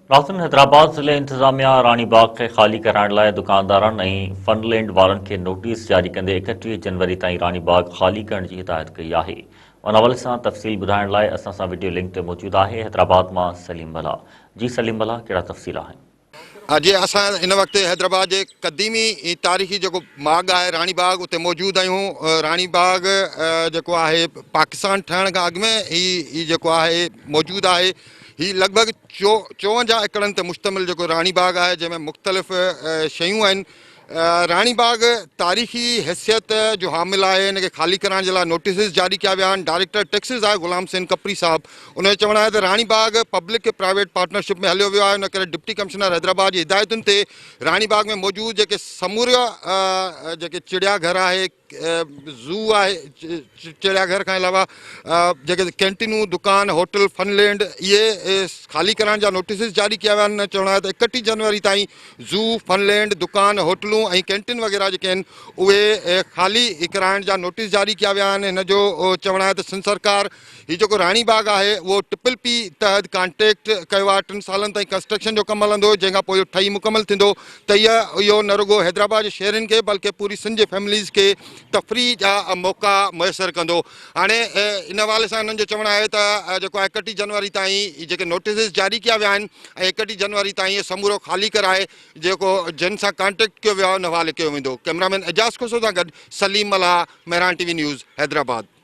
ناظرين حيدرآباد ضلعي انتظاميا راڻي باغ کي خالي ڪرائڻ لاء دڪاندارن ۽ فن لينڊ وارن کي نوٽيس جاري ڪندي 31 جنوري تائين راڻي باغ خالي ڪرڻ جي هدايت ڪئي آهي ان حوالي سان تفصيل ٻڌائڻ لاء اسان سان وڊيو لنڪ تي موجود آهي حيدرآباد مان سليم ملاح جي سليم ملاح ڪهڙا تفصيل آهن. جي اسان هن وقت حيدرآباد جي قديمي تاريخي جيڪو ماڳ آهي راڻي باغ اتي موجود آهيون راڻي باغ جيڪو آهي پاڪستان ٺهڻ کان اڳ ۾ هي جيڪو آهي موجود آهي هي لڳ ڀڳ 54 ايڪڙن تي مشتمل جيڪو راڻي باغ آهي جنهن ۾ مختلف شيون آهن راڻي باغ تاريخي حيثيت جو حامل آهي ان کي خالي ڪرائڻ جي لاء نوٽيسز جاري ڪيا ويا آهن ڊائريڪٽر ٽيڪسز آهي غلام حسين ڪپري صاحب ان جو چوڻ آهي ته Rani Bagh public private partnership ۾ هليو ويو آهي ان ڪري ڊپٽي ڪمشنر حيدرآباد جي هدايتن تي راڻي باغ ۾ موجود جيڪي سمورا جيڪي چڙيا گهر آهي زو آهي چڙيا گهر کان علاوه جيڪي ڪينٽينون دڪان هوٽل فن لينڊ اهي خالي ڪرائڻ جا نوٽيسز جاري ڪيا ويا آهن چوڻ آهي ته 31 جنوري تائين زو فن لينڊ دڪان هوٽلون ۽ ڪينٽين وغيره جيڪي آهن اهي خالي ڪرائڻ جا نوٽيس جاري ڪيا ويا آهن هن جو چوڻ آهي ته سنڌ سرڪار هي جيڪو راڻي باغ آهي اهو ٽپل پي تحت ڪانٽريڪٽ ڪيو آهي ٽن سالن تائين ڪنسٽرڪشن جو ڪم هلندو جنهن کان پوء اهو ٺهي مڪمل ٿيندو ته اهو نه رڳو حيدرآباد جي شهرين کي بلڪه پوري سنڌ جي فيمليز کي تفريح جا موقعا ميسر ڪندو هاڻي ان حوالي سان انهن جو چوڻ آهي ته جيڪو آهي 31 جنوري تائين جيڪي نوٽيسز جاري ڪيا ويا آهن ۽ 31 جنوري تائين سمورو خالي ڪرائي جيڪو جن سان ڪانٽيڪٽ ڪيو ويو آهي ان حوالي ڪيو ويندو ڪئميرا مين اعجاز کوسو سان گڏ Saleem Mallah Mehran T V news Hyderabad.